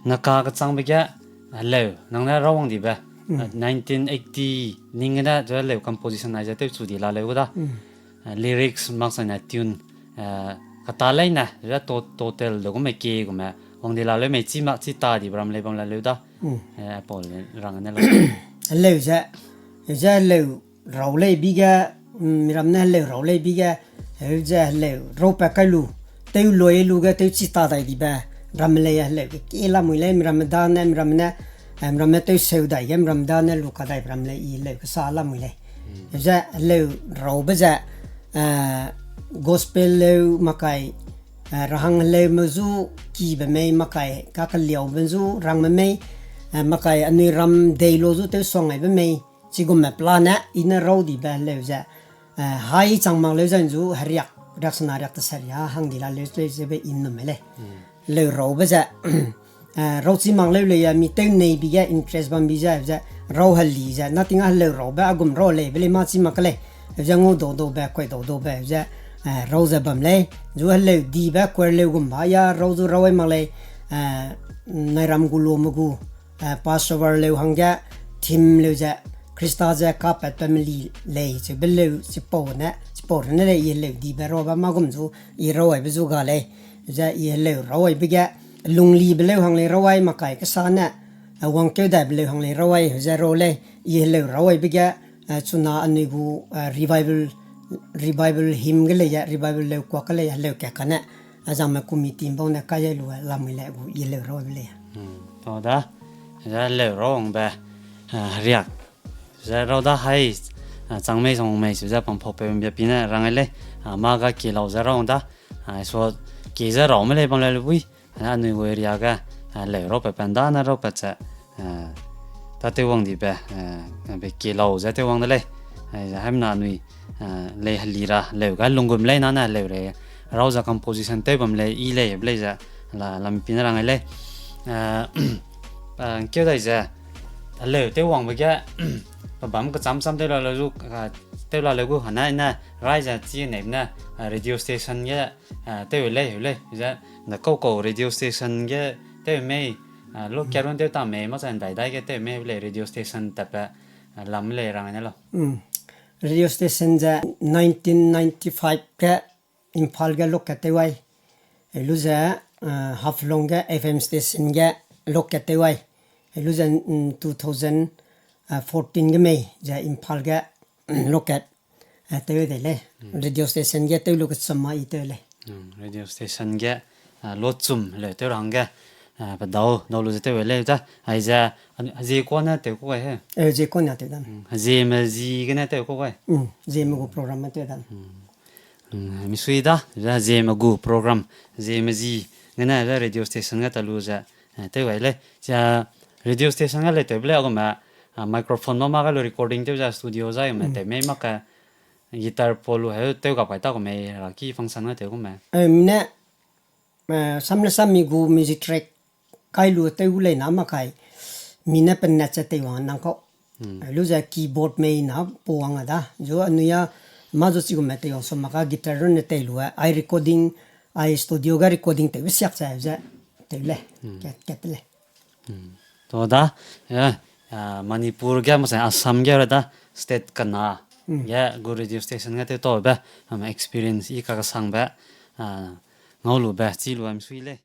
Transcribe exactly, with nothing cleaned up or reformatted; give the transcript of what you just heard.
Naka kechangbe ge, heleu, nang ne rawang dibe, nineteen eighty ning gene, zu heleu composition ai ze tew chu di la leu gu da. Lyrics mak saine tune, kata leine, zu to-, total de gume kie gume, wang di la leu mei chi mak chi ta dibe ram lei bam la leu da. Pau rang ne la. Heleu ze, ze heleu rau lei bi ge, miram ne heleu rau lei bi ge, heu ze heleu rau pa kai lu, tew loi lu ge tew chi ta dai dibe, ram lei heleu ge kie lamui lei, miramme da ne, miramme ne, miramme tew seu dai ge, miramme da ne lu ka dai ram lei i heleu kesa lamui lei. Ze heleu raube ze, gospel leu makai, rahang heleume zu kibe mei makai, kakeliaube zu rangme mei, makai anui ram dei lu zu tew suang aibe mei, chigumme pelane i ne rau dibe heleu ze, hai chang mak leu ze zu heriak, riaksena riak teseria hang di la leu lei zebe i nume lei. Heleu raube ze, rau chi mak leu lei a mi tew nei bi ge interest bam bi ze, ze rau heli ze, na ting a heleu raube a gum rau leibe lei ma chi mak lei. Ze ngau dau daube, kuai dau daube, ze rau ze bam lei. Zu heleu dibe kuar leu gum ba ya rau zu rau ai mak lei. Nairam gu lume gu, Passover leu hangge, theme leu ze, Khrista ze kapatbe meli lei, cheube leu, chipau ne, chipau rene lei i heleu dibe raube ma gum zu, i rau aibe zu ga lei. Ze i heleu rau aibe ge, lunglibe leu hang lei rau ai makai kesa ne, wangkeu daibe leu hang lei rau ai, ze rau lei, i heleu rau aibe ge, chuna anui gu, revival, revival hymn ge lei ze, revival leu kuak ge lei heleu kat kane, azangme committee bau ne kai lu lamui le gu i heleu rau aibe lei. Tau da, ze heleu rau hangbe, riak, ze rau da hai, chang mei sang mei su ze pampau peu mbia pi ne rang ai lei, mâ ga kie lau ze rau da, so kie ze raume lei bam le lu bui, anui gu area ge, heleu rau pat pan da ne rau pat ze, tatew wang dibe, be kie lau ze tew wang de lei. Haimna anui, lei heli ra, heleu ga lunggum lei na ne heleu rei, rau ze composition tew bam lei, i lei, be lei ze, la, lam pi ne rang ai lei. Keu dai ze, heleu tew wangbe ge, pe bam kecham cham tew la leu zu, tew la leu gu hane ne, rai ze chi nei ne, radio station ge, tew lei, heu lei, ze, ne kau kau radio station ge, tew mei, lo karun tew ta mei, mak ze ndai dai ge tew mei, heu lei radio station tatbe, lam lei rang ne lau. Radio station ze nineteen ninety-five ge Imphal ge lokat tew ai. Helu ze, Haflong ge F M station ge lokat tew ai. Helu ze, two thousand fourteen ge mei ze Imphal ge lokat, tew dei lei. Radio station ge tew lu kechum ma i tew lei. Radio station ge, lochum leu tew ra hangge, pe dau, dau lu ze tew lei da. Aize, hezie kuane tew ku gai he. Hezie kuane tew da. Hezieme zi gene tew ku gai. Zieme gu program tew da. Misui da, ze hezieme gu program, zieme zi gene ze radio station ge ta lu ze, tew gai lei. Ze radio station ge lei tewbe lei a gume, microphone ma ma ga lu recording tew ze studio zai gume tew mei mak ge guitar po lu heu tew gap kai ta gu mei ra ki function ge tew gu me. Mine, sam le sam mi gu music track kai lu tew gu lei na makai. Mi ne penet ze teiwang nang kau. Lu ze keyboard mei na po wang a da. Zu anui a ma zu chigume teiwang so mak a guitar runne tei lu ai recording, ai studio ga recording tewbe siak ze ze tew lei. Kat, kat lei. To da, Manipur ge, mak sa Assam ge ra da, state kena ge gu radio station ge tew taube, experience i kakesangbe, ngau lube, chi lu a misui lei.